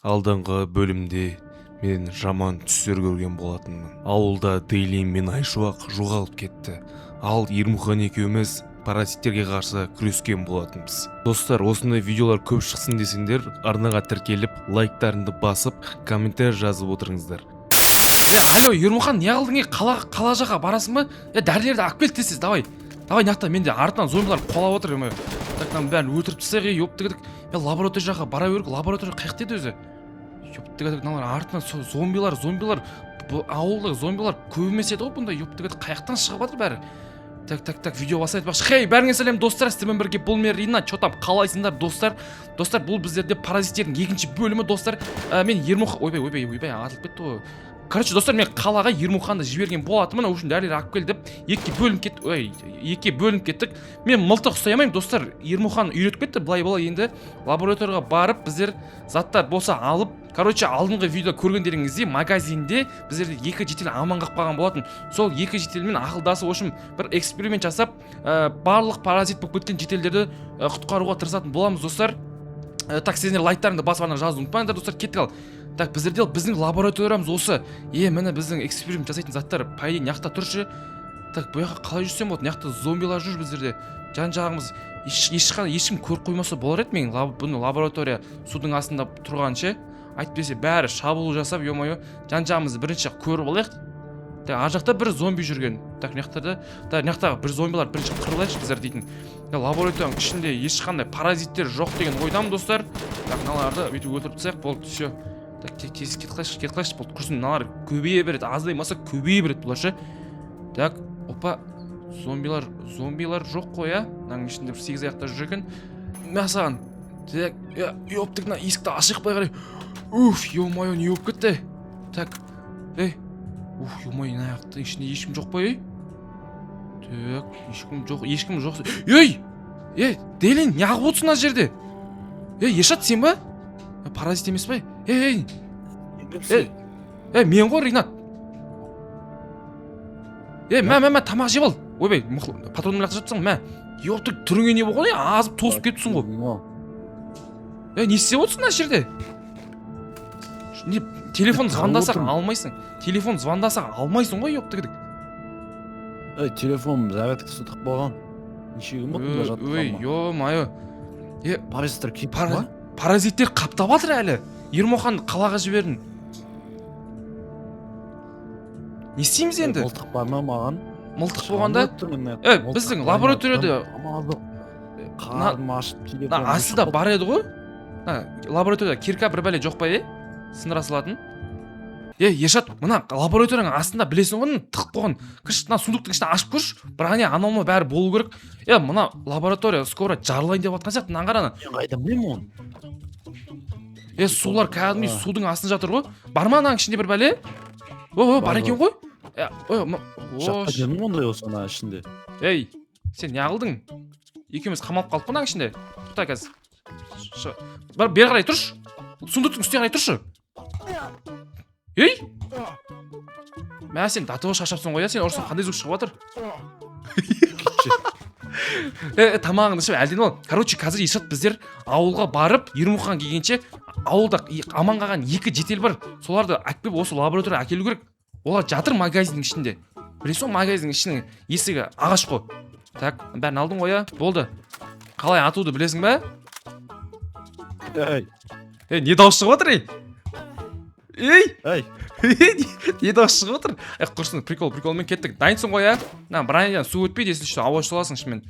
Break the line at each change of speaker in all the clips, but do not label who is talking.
Алдыңғы бөлімде мен жаман түстер көрген болатынмын. Ауылда Дейлин мен Айшуақ жоғалып кетті, ал Ермұхан екеуміз паразиттерге қарсы күрескен болатынбыз. Достар, осындай видеолар көп шықсын десеңдер, арнаға тіркеліп, лайктарыңды басып, комментарий жазып отырыңыздар.
Е, алло, Ермұхан, не қылдың? Е, қала жаққа барасың ба? Е, дәрілерді алып кел тез, тез, давай, давай. Мына жақта менде артынан зомбилар қуалап отыр. Е, так, мынаның бәрін өлтіріп тастайық. Е, ёптігідік, е, лаборатория жаққа бара берейік. Лаборатория қай жақта еді өзі? Ёптігідік, мыналар артынан зомбилар, зомбилар. Бұл ауылда зомбилар көп емес еді ғой бұндай. Ёптігідік, қай жақтан шығып жатыр бәрі? Так, так, так, видео бастайық. Айтпақшы, хей, бәріңе сәлем, достар! Сіздермен бірге бұл мен, Рина. Че там, қалайсыңдар, достар? Достар, бұл біздерде паразиттердің екінші бөлімі, достар. Мен Ермұхан, ойбай, ойбай, ойбай, атылып кетті ғой. Короче, достар, мен қалаға Ермұханды жіберген болатынмын, в общем, дәрілер алып кел деп. Екіге бөлініп кет, ой, екіге бөлініп кеттік. Мен мылтық ұстай алмаймын, достар, Ермұхан үйретіп кетті былай былай. Енді лабораторияға барып, біздер заттар болса алып, короче, алдыңғы видео көргендеріңіздей, магазинде біздерде екі житель аман қалып қалған болатын. Сол екі жительмен ақылдасып, в общем, бір эксперимент жасап, барлық паразит болып кеткен жительдерді құтқаруға тырысатын боламыз, достар. Так, сендер лайктарыңды басып, ана жазуды ұмытпаңдар, достар. Кеттік. Ал, так, біздерде, біздің лабораториямыз осы. Е, міне, біздің эксперимент жасайтын заттар, по идее, мына жақта тұршы. Так, бұл жаққа қалай жүрсем болады? Мына жақта зомбилар жүр біздерде жан жағымыз. Ешқандай ешкім көріп қоймаса болар еді менің бұны. Лаборатория судың астында тұрған ше, әйтпесе бәрі шабуыл жасап, ё-моё. Жан жағымызды бірінші көріп алайық. Так, ар жақта бір зомби жүрген. Так, мына жақтарда, так, мына жақтағы бір зомбилар бірінші қырып алайықшы біздер дейтін. Лабораторияның ішінде ешқандай паразиттер жоқ деген ойдамын, достар. Так, мыналарды бүйтіп өлтіріп тастайық, болды, все. Так, тез кетіп қалайықшы, кетіп қалайықшы, болды, құрсын. Мыналар көбейе береді, азаймаса, көбейе береді бұлар ше. Так, опа, зомбилар, зомбилар жоқ қой, иә? Мынаның ішінде бір сегіз аяқта жүр екен. Мә саған! Так, ёптік, мына есікті ашайық былай қарай. Уф, ё-моё, не болып кетті? Так, ей, уф, ё-моё, мына жақтың ішінде ешкім жоқ па, ей? Так, ешкім жоқ, ешкім жоқ. Ей, ей, Делин, неғып отырсың мына жерде? Ей, Ершат, сен ба? Е, паразит емес па? Ей, ей, ей, ей, мен ғой, Ринат. Ей, мә, мә, мә, тамақ жеп ал. Ойбай, патронды лақтырып жатсың, мә. Ёпты, түріңе не болған, ей? Азып тозып кетіпсің ғой. Ей, не істеп отырсың мына жерде? Не, телефон звондасақ
Отырмын.
алмайсың, телефон звондасақ алмайсың ғой, ёпты.
Ей, телефон зарядкасы ұтып қалған. Неше күн болды мұнда
Ой,
жатқаныма.
Ё-моё, е.
Паразиттер келіп па?
Паразиттер қаптап жатыр әлі. Ермұхан, қалаға жібердім. Не істейміз енді?
Мылтық бар ма маған?
Мылтық болғанда, е, біздің лабораторияда
Қарным ашып, телефон
мына астында бар еді ғой. Мына лабораторияда кирка, бір бәле жоқ па, е, сындыра салатын? Е, Ершат, мына лабораторияның астында, білесің ғой, тығып қойған. Кірші, мына сундуктың ішін ашып көрші, броня, анау мынау бәрі болу керек. Е, мына лаборатория скоро жарылайын деп жатқан сияқты. Мынаны қара, ана.
Мен қайдан білемін оны?
Е, сулар кәдімгідей
А.
судың астында жатыр ғой. Бар ма ананың ішінде бір бәле? О, о, бар
Бар,
екен ғой. Е, ой,
Жаққа
ош.
Дедім ондай болса ана ішінде.
Ей, сен не қылдың? Екеуміз қамалып қалдық қой мынаның ішінде. Тоқта қазір. Бар, бері қарай тұршы, сундуктың үстіне қарай тұршы. Ей, мә, сен до того шаршапсың ғой, иә? Сен ұрсаң, қандай звук шығып жатыр? Е, тамағыңды ішіп, әлден ал. Короче, қазір, Ершат, біздер ауылға барып, Ермұхан келгенше, ауылда аман қалған екі житель бар, соларды әкеліп, осы лабораторияға әкелу керек. Олар жатыр магазиннің ішінде, білесің ғой, магазиннің ішінің есігі ағаш қой. Так, бәрін алдың ғой, иә? Болды. Қалай атуды білесің ба?
Ей.
Ей, не дауыс шығып жатыр, ей, ей?
Ей.
Не дауыс шығып отыр? Е, құрсын, прикол приколмен. Кеттік. Дайынсың ғой, иә? Мына бронядан су өтпейді, если что, ауа саласың ішімен.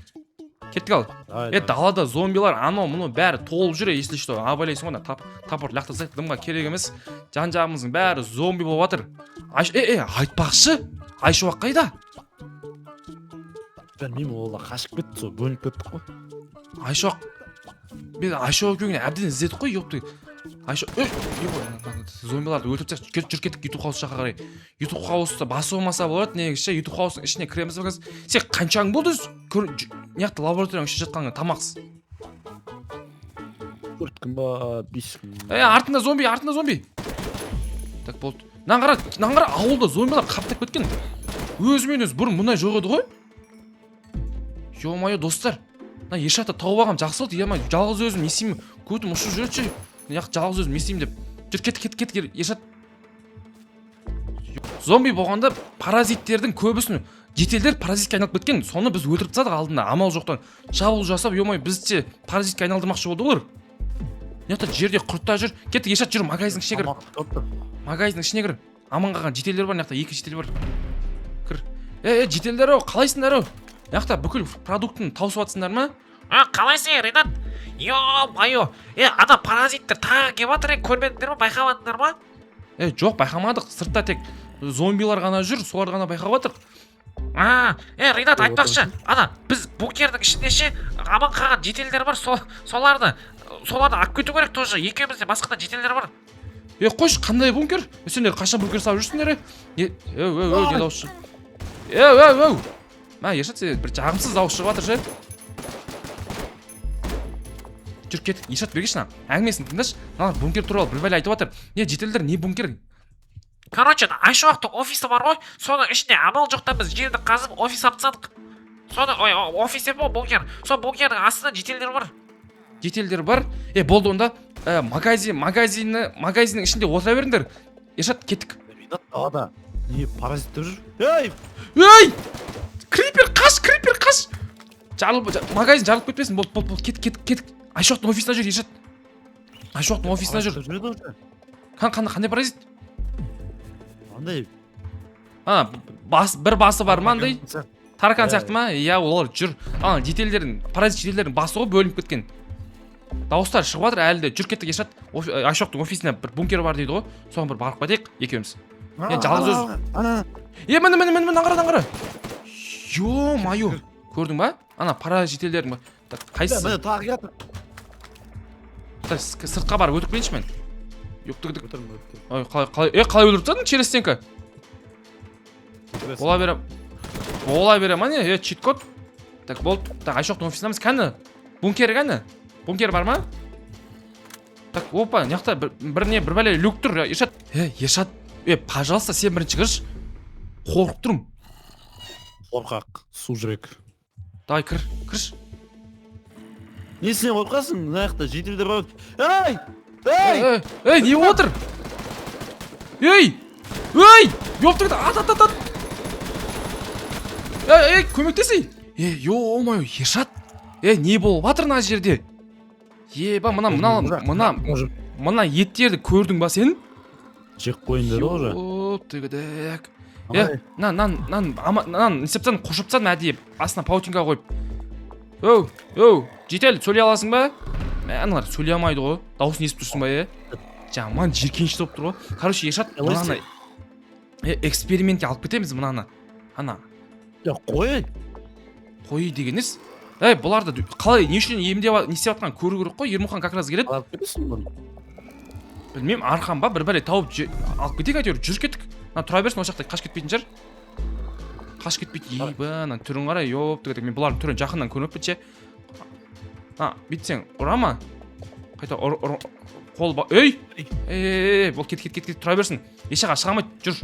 Кеттік, ал.
Давай.
Е, далада зомбилар, анау мынау бәрі толып жүр. Если что, абайлайсың ғой. Мына топор лақтырсақ, дымға керек емес. Жан жағымыздың бәрі зомби болып жатыр. Айш, е, е, айтпақшы, Айшуақ қайда?
Білмеймін, ол да қашып кетті, сол бөлініп кеттік қой.
Айшуақ, мен Айшуақ екеуін әбден іздедік қой, ёпты. Айша, ей, зомбиларды өлтіріп тастайық. Кет, жүр, кеттік Ютуб хаус жаққа қарай. Ютуб хаусты басып алмаса болады негізі ше. Ютуб хаустың ішіне кіреміз ба қазір? Сен қаншаң болды өзі мына жақта, лабораторияның ішінде жатқаныңа тамақсыз?
4 күн ба, 5 күн.
Ей, артында зомби, артында зомби! Так, болды. Мынаны қара, мынаны қара, ауылда зомбилар қаптап кеткен өзімен өзі. Бұрын мұндай жоқ еді ғой. Ё-моё, достар, мына Ершатты тауып алғаным жақсы болды. Е, жалғыз өзім не істеймін? Көтім ұшып жүреді ше, мына жақта жалғыз өзім не істеймін деп. Жүр, кеттік, кеттік, кеттік, Ершат. Зомби болғанда паразиттердің көбісін, жительдер паразитке айналып кеткен. Соны біз өлтіріп тастадық алдында, амал жоқтан. Шабуыл жасап, ё, бізді де паразитке айналдырмақшы болды олар. Мына жақта жерде құрттар жүр. Кеттік, Ершат, жүр, магазиннің ішіне кір.
Тамақ көп тұр.
Магазиннің ішіне кір. Аман қалған жительдер бар мына жақта, екі житель бар. Кір. Е, е, жительдер ау, қалайсыңдар ау? Мына жақта бүкіл продуктын тауысып жатсыңдар ма?
А, қалайсың, Ринат? Ё-моё, е, ана паразиттер тағы келіп жатыр, е, көрмедіңдер ма, байқамадыңдар ма?
Е, жоқ, байқамадық. Сыртта тек зомбилар ғана жүр, соларды ғана байқап жатырық.
А, е, Ринат,
Ой,
айтпақшы, ана біз бункердің ішінде ше, аман қалған жительдер бар, сол соларды алып кету керек тоже екеумізде, басқа да жительдер бар.
Е, қойшы, қандай бункер? Е, сендер қашан бункер салып жүрсіңдер, е? Е, еу, еу, еу, не дауыс шығып? Еу, еу, еу, мә, Ершат, сен бір жағымсыз дауыс шығып жатыр ше. Жүр, кеттік. Ершат, бергеші, мына әңгімесін тыңдашы. Мыналар бункер туралы бір бәле айтып жатыр. Не, жительдер, не бункер?
Короче, Айшуақтың офисі бар ғой, соның ішінде амал жоқтан біз жерді қазып, офис алып тастадық соны. Ой, офис деп қой, бункер. Сол бункердің астында жительдер бар.
Жительдер бар. Е, болды онда. Магазиннің ішінде отыра беріңдер. Ершат, кеттік.
Ринат, далада не, паразиттер жүр, ей!
Ей, крипер, қаш, крипер, қаш! Жарылып, магазин жарылып кетпесін. Болды, болды, болды, кеттік, кеттік, кеттік. Айшуақтың офисына жүр, Ершат, Айшуақтың офисына жүр.
Паразиттер жүреді уже.
Қандай паразит?
Андай.
А, бас, бір басы бар ма андай? Таракан
Иә,
сияқты ма? Иә, олар жүр. Ана жительдердің, паразит жительдердің басы ғой бөлініп кеткен. Дауыстар шығып жатыр әлі де. Жүр, кеттік, Ершат. Айшуақтың офисіне бір бункер бар дейді ғой, соған бір барып қайтайық екеуміз. Е, жалғыз
Ана.
Е, міне, міне, міне, міне, қара, қара! Ё-моё, көрдің ба, ана паразит жительдердің? Так, қайсысы?
Міне, тағы келатыр.
Так, сыртқа барып өтіп келейінші мен. Ёптігдік.
Өтірім, өтірім.
Ой, қалай, қалай, е, қалай өлтіріп тастадың через стенка? Бола бере, бола бере ма, не? Е, чит код. Так, болды. Так, Айшоқтың офисындамыз. Кәні, бункері, кәні, бункер бар ма? Так, опа, мына жақта бір не, бір бәле люк тұр. Ершат, е, Ершат, е, пожалуйста, сен бірінші кірші, қорқып тұрмын.
Қорқақ су жүрек.
Давай, кір, кірші.
Несінен қорқасың? Мына жақта жительдер бар, ей, ей!
Ей, ей, не болып отыр? Ей, ей, ёптырды, ат, ат, ат, ат! Ей, ей, көмектесей! Е, ё-моё, Ершат, е, не болып жатыр мына жерде? Еба, мына, мына, мына,
Уже
мына еттерді көрдің ба сен?
Жеп қояйын деді ғой уже.
Ёптігідік. Е, нан, нан, нан, нан, не істеп тастадың? Қоршап тастадым әдейі, астына паутинка қойып. Оу, оу, житель, сөйлей аласың ба? Мә, аналар сөйлей алмайды ғой. Дауысын естіп тұрсың ба, е? Жаман жиіркенішті болып тұр ғой. Короче, Ершат, мынаны е, экспериментке алып кетеміз мынаны. Ана,
Я, қой.
Қой деген несі? Ей, бұларды қалай, не үшін емдеп, не істеп жатқанын көру керек қой. Ермұхан как раз келеді.
Алып кетесің бұны.
Білмеймін, арқан ба, бір бәле тауып алып кетейік әйтеуір. Жүр, кеттік. Мына тұра берсін осы жақта, қашып кетпейтін шығар. Қашып кетпейді. Ебі, ана түрін қара, ёптігідік. Мен бұлардың түрін жақыннан көрмеппін ше. А, бүйтсең, ұра ма? Қайта ұр, ұр, қол ба. Ей! Ей, ей, ей, бол, кет, кет, кет, кет, тұра берсін. Еш жаққа шыға алмайды. Жүр.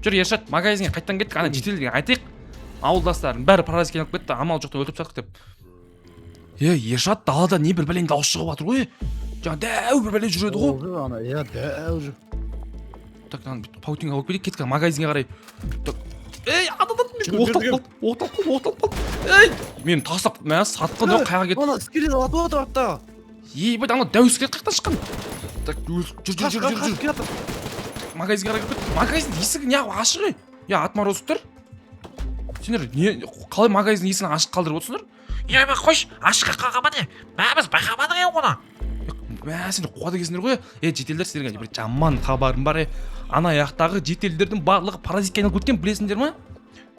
Жүр, Ершат, магазинге қайтадан кеттік. Ана жительге айтайық. Ауылдастардың бәрі паразитке айналып кетті, амал жоқтан өлтіріп тастадық деп. Е, Ершат, далада не, бір бәленің дауысы шығып жатыр ғой. Жаңа дәу бір бәле жүреді ғой.
Ол ана, иә, дәу жүр.
Так, мынаны бүйтіп паутинка қойып кетейік, кеттік магазинге қарай. Так. Ей, ат, ат, ат,
Жүгір,
оқталып
жүгір.
қалды, оқталып қалды, оқталып қалды. Ей, мені тастап, мә, сатқын, ау, қаяққа кетті?
Ана скелет атып отыр артта.
Ебать, ана дәу скелет қаяқтан шыққан? Так, жүр, жүр,
Қаш,
жүр,
қаш,
жүр,
қаш,
жүр.
келатыр.
Магазинге қарай кіріп кеттік. Магазин есігі неғып ашық, ей? Я, отморозоктар. Сендер не, қалай магазин есігін ашық қалдырып отырсыңдар?
Е, мен, қойшы, ашық қалған ба, не? Мә, біз байқамадық, е, оны.
Мә, сендер қуады екенсіңдер ғой. Е, жительдер, сендерге бір жаман хабарым бар, е. Ана жақтағы жительдердің барлығы паразитке айналып кеткен, білесіңдер ма?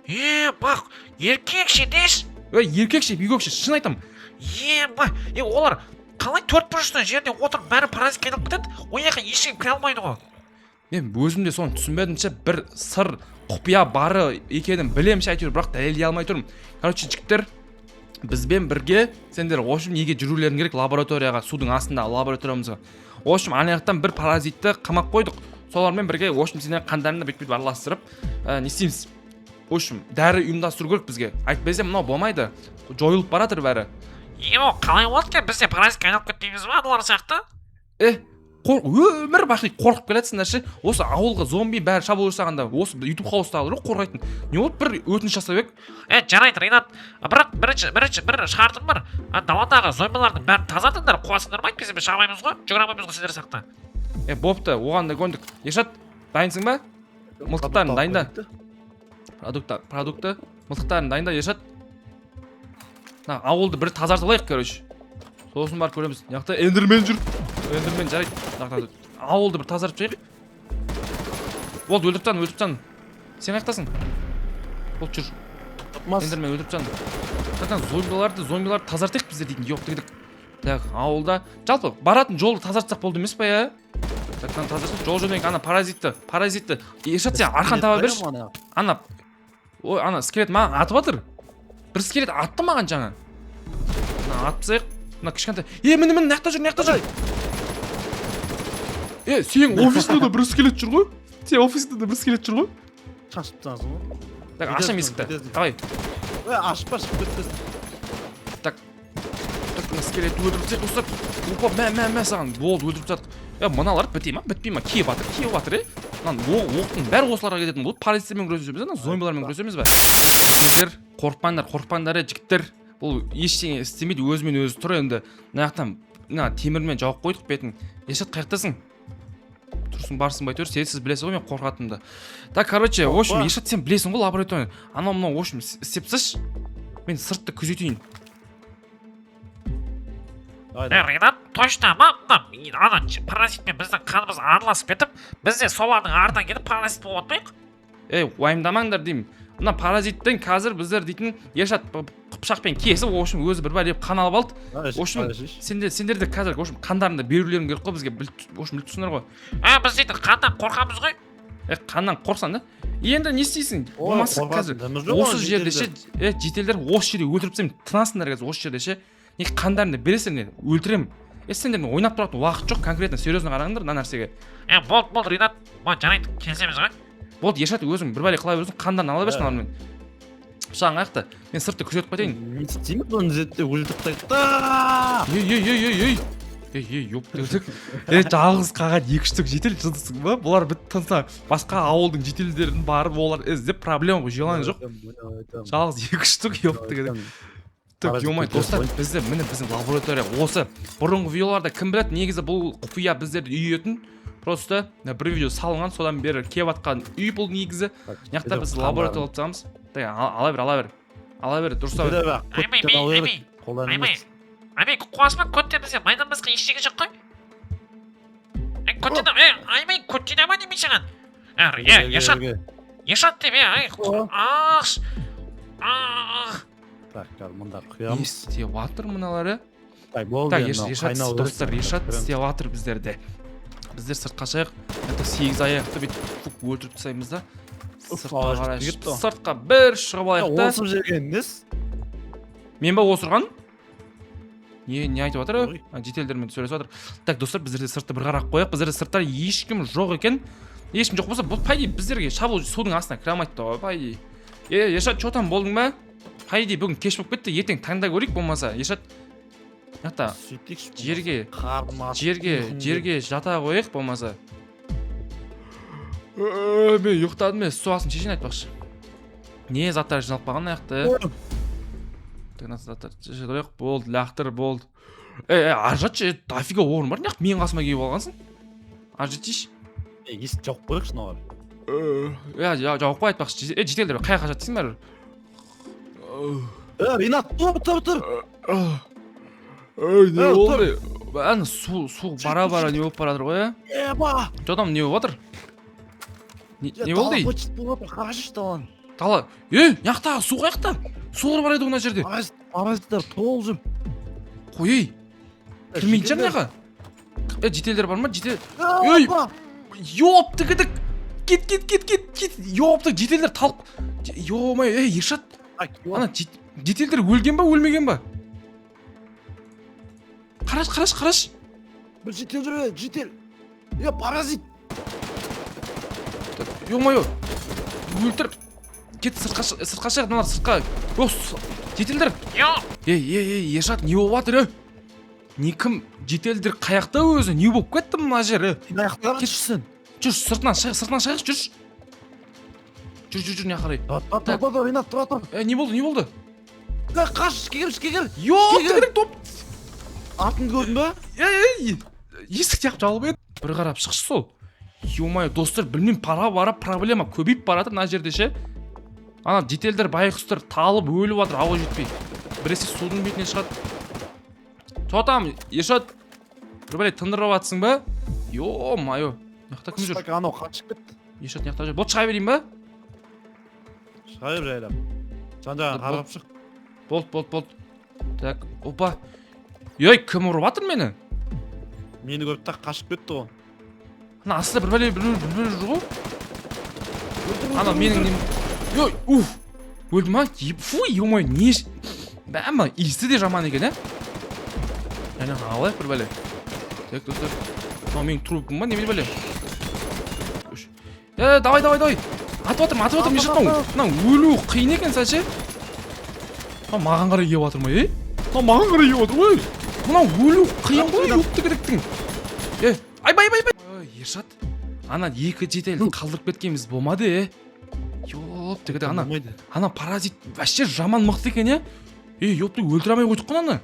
Е, бақ, еркекше деш.
Ей, еркекше, үйгөкше, шын айтамын.
Е, ба, е, олар қалай төрт бұрышты жерде отырып, бәрі паразитке айналып кетеді? Ол жаққа ешкім кіре алмайды ғой.
Мен өзім де соны түсінбедім ше. Бір сыр, құпия бары екенін білемін ше, әйтеуір, бірақ дәлелдей алмай тұрмын. Короче, жігіттер, бізбен бірге сендер, в общем, неге жүрулерің керек? Лабораторияға, судың астындағы лабораториямызға. В общем, ана жақтан бір паразитті қамап қойдық. Солармен бірге, в общем, сендер қандарыңды бүйтіп бүйтіп араластырып, не істейміз? В общем, дәрі ұйымдастыру керек бізге, әйтпесе мынау болмайды, жойылып бара жатыр бәрі.
Е, ол қалай болады екен? Біз де паразитке айналып кетпейміз ба аналар сияқты?
Е, Өмір бақи қорқып келатсыңдар ше. Осы ауылға зомби бәрі шабуыл жасағанда, осы Ютуб хаустағылар ғой қорғайтын. Не болды, бір өтініш жасап едік.
Е, жарайды, Ринат, бірақ бірінші бір шартым бар. Даладағы зомбилардың бәрін тазартыңдар, қуасыңдар ма, әйтпесе біз шыға алмаймыз ғой, жүгіре алмаймыз ғой сендер сияқты.
Е, бопты, оған да көндік. Ершат, дайынсың ба? Мылтықтарын дайында. Продукты, мылтықтарын дайында, Ершат. Мына ауылды бір тазартып алайық, короче. Сосын барып көреміз. Мына жақта эндермен жүр. Эндермен, жарайды. Мына жақта ауылды бір тазартып жайық. Болды, өлтіріп тастадым, өлтіріп тастадым. Сен қаяқтасың? Болды, жүр. Эндермен өлтіріп тастадым. Так, зомбиларды тазартайық біздер дейтін. Жоқ, дедік. Так, ауылда жалпы баратын жолды тазартсақ болды емес па, иә? Так, мынаны тазартсақ, жол жөнекей ана паразитті. Ершат, сен арқан таба берші. Ана, ой, ана скелет маған атып жатыр. Бір скелет атты маған жаңа. Мына атып тастайық. Мына кішкентай. Е, міне, міне, мына жақта жүр, мына жақта жүр. Е, сенің офисінде де бір скелет жүр ғой. Сен офисінде де бір скелет жүр ғой.
Шашып тастағансың ғой.
Так, ашамын есікті.
Кетесің.
Давай.
Е, ашып ашып кетесің.
Так. Так, мына скелетті өлтіріп тастайық, достар. Опа, мә, мә, мә саған. Болды, өлтіріп тастадық. Е, мыналар біте ма, бітпей ма? Киіп жатыр, киіп жатыр, е. Мынаның оқтың бәрі осыларға кететін болды. Паразиттермен күресеміз, ана зомбилармен күресеміз ба? Жігіттер, қорықпаңдар, қорықпаңдар, е, жігіттер. Бұл ештеңе істемейді, өзімен өзі тұр енді. Мына жақтан мына темірмен жауып қойдық бетін. Ершат, қаяқтасың? Тұрсың, барсың ба әйтеуір, сен білесің ғой мен қорқатынымды. Так, короче, в общем,
Қорықпа.
Ершат, сен білесің ғой лабораторияны. Анау мынау, в общем, істеп тасташы. Мен сыртты күзетейін.
Давай,
Е,
давай.
Ринат, точно ма? Мына ана паразитпен біздің қанымыз араласып кетіп, біз де солардың артынан кетіп паразит болып жатпайық.
Ей, уайымдамаңдар деймін. Мына паразиттен қазір біздер дейтін Ершат пышақпен кесіп, в общем, өзі бір бәле қан алып алды.
Давай,
В общем,
давай,
сендер де қазір, в общем, қандарыңды берулерің керек қой бізге, в общем, біліп тұрсыңдар ғой.
Е, біз дейтін қаннан қорқамыз ғой.
Е, қаннан қорқсаң да. Енді не істейсің?
Ой,
Болмаса
қорқатын
қазір
дымы жоқ
осы
оның
жерде ше,
жительдер.
е, жительдер осы жерде өлтіріп тастаймын, тынасыңдар қазір осы жерде ше. Не қандарыңды бересіңдер, өлтіремін. Е, сендермен ойнап тұратын уақыт жоқ, конкретно серьезно қараңдар мына нәрсеге.
Е, болды, болды, Ринат, ма, жарайды, келісеміз ғой.
Болды, Ершат, өзің бір бәле қыла берсің, қандарын ала берші
Ә.
мыналармен. Пышағың аяқта. Мен сыртты күзетіп қайтайын.
Не істейміз оны, зерттеп өлтіріп тастайық та.
Ей, ей, ей, ей, ей. Ей, ей, ёп дедік. Е, жалғыз қалған екі үш житель, жындысың ба? Бұлар бітті тынса. Басқа ауылдың жительдерін барып олар іздеп проблема ғой, желание жоқ. Жалғыз екі үш штук, ёп дедік. Так,
Паразит
ё-моё,
өлтіріп
достар,
қой.
бізде міне біздің лаборатория осы. Бұрынғы видеоларда кім біледі, негізі бұл құпия біздерді үй етін. Просто бір видео салынған, содан бері келіп жатқан үй бұл негізі. Мына жақта біз лаборатория алып тастағанбыз. Так, ала бер, ала бер. Ала бер, дұрыстап бер.
Аймай, аймай, аймай, аймай, қуасың ба, көттен бізде майдан басқа ештеңе жоқ қой. Е, көттен, е, аймай, көттен ама демей саған. Е, Ершат, Ершат деп, е, ай, ах, ах.
Так, қазір мында
Не
құямыз.
істеп жатыр мыналар, е?
Так, болды.
Так,
енді мынау
Ершат,
қайнау керек.
достар, Ершат істеп жатыр біздерде. Біздер сыртқа шығайық. Это сегіз аяқты бүйтіп фук өлтіріп тастаймыз да.
Уф,
Сыртқа
ағаш
қарай
кетті ғой.
сыртқа бір шығып алайық та.
Осып жүрген несі?
Мен ба осырған? Не айтып жатыр?
Ой.
А, жительдермен сөйлесіп жатыр. Так, достар, біздерде сыртты бір қарап қояйық. Біздерде сыртта ешкім жоқ екен. Ешкім жоқ болса, бұл по идее біздерге шабуыл судың астына кіре алмайды да ғой, по идее. Е, Ершат, чё там, болдың ба? По идее бүгін кеш болып кетті, ертең таңда көрейік болмаса. Ершат, мына жақта
Сөйтейікші.
жерге
Қарным ашып,
жерге
ұйқым
жерге жата қояйық болмаса. Мен ұйықтадым, мен су асын шешейін айтпақшы. Не заттар жиналып қалған мына жақта? Так, мына заттар шеше тұрайық. Болды, лақтыр, болды. Ей, ей, ары жатшы, е, дофига орын бар. Неғып менің қасыма келіп алғансың? Ары жатсайшы.
Е, есікті жауып қояйықшы мыналар.
Иә, жауып қой айтпақшы. Е, жительдер, қай жаққа жатсың бәрі?
Е, Ринат, тұр, тұр, тұр.
Ей, не
Е,
болды? Ана су бара бара не болып бара жатыр ғой, е?
Еба!
Жодам не болып жатыр? Не болды? ей?
Быт болып жатыр, қарашы даланы.
Дала. Ей, мына жақтағы су қаяқта? Сулар бар еді ғой мына жерде.
Паразиттер толып жүр.
Қой, ей. Кірмейтін шығар мына жаққа. Е, жительдер бар ма? Жител. Ей! Ёпты кідік. Кет, кет, кет, кет, кет. Ёпты, жительдер талып. Ё-моё, ей, Ершат. Ана жительдер өлген ба, өлмеген ба? Қараш, қараш, қараш.
Бір житель жүр, е, житель. Е, паразит.
Ё-моё. Өлтір. Кет, сыртқа сыртқа шығ, мыналар сыртқа. О, жительдер.
Йо,
Ей, ей, ей, Ершат, не болып жатыр, ей? Не, кім, жительдер қаяқта өзі? Не болып кетті мына жер, е?
Мына жақта
Кет.
жүрсің.
Жүр, сыртынан шығайық, сыртынан шығайықшы, жүрші. Жүр, жүр, жүр, мына қарай.
Тұра, тұра, тұра, Ринат, тұра, тұра.
Е, не болды, не болды?
Е, қаш, ішке кір, ішке кір.
Йоп,
Ішке кір.
тігірек топ.
Атыңды көрдің ба?
Ей, ей, есік жақ жабылып еді. Бір қарап шықшы сол. Ё-моё, достар, білмеймін, пара бара проблема көбейіп бара жатыр мына жерде ше. Ана жительдер байғұстар талып өліп жатыр, ауа жетпей. Біресе судың бетіне шығады. Че там, Ершат? Бір бәле тындырып жатсың ба? Ё-моё. Мына жақта кім жүр?
Так, анау қашып кетті.
Ершат мына жақта жүр. Болды, шыға берейін ба?
Шыға бер жайлап. Жан жағын қарап шық.
Болды, болды, болды. Так, опа. Ей, кім ұрып жатыр мені?
Мені көріп та қашып кетті ғой.
Ана астында бір бәле, бір бәле жүр ғой. Ана менің нем. Ой, уф. Өлді ма? Фу, ё-моё, не бә, мына иісі де жаман екен, ә? Әне, алайық бір бәле. Так, достар. Мынау менің трупым ба, немене бәле? Үш. Е, давай, давай, давай. Атып жатырмын, атып жатырмын, Ершат, мынау. Мынау өлу қиын екен сәл ше. Мынау маған қарай келіп жатыр ма, е? Мынау маған қарай келіп жатыр, ой. Мынау өлу қиын ғой, ёпты керектің. Е, айбай, айбай, айбай. Ой, Ершат, ана екі жительді қалдырып кеткеніміз болмады, е? Ёпты керек, ана
Болмайды.
Ана паразит вообще жаман мықты екен, иә. Е, ёпты, өлтіре алмай қойдық қой ананы.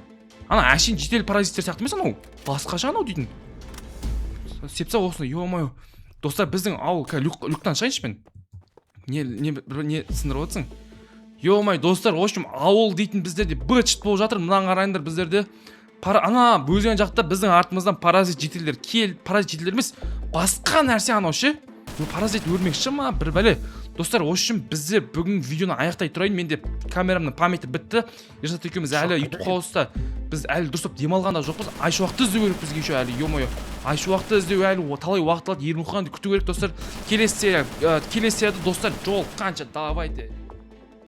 Ана әшейін житель паразиттер сияқты емес анау, басқаша анау дейтін. Сепса осыны, ё-моё. Достар, біздің ауыл қазір люктан шығайыншы мен. Не, не, бір не сындырып отырсың? Ё-моё, достар, в общем, ауыл дейтін біздерде быт болып жатыр. Мынаны қараңдар, біздерде ана өзен жақта біздің артымыздан паразит жительдер кел, паразит жительдер емес, басқа нәрсе анау ше. Бұл паразит өрмекші ма, бір бәле. Достар, в общем, бізде бүгін видеоны аяқтай тұрайын. Менде камерамның памяті бітті. Ершат екеуміз әлі Ютуб хауста біз әлі дұрыстап демалған да жоқпыз. Айшуақты іздеу керек бізге еще әлі, ё-моё. Айшуақты іздеу әлі талай уақыт алады. Ермұханды күту керек, достар. Келесі серия, келесі серияда, достар, жолыққанша, давайте.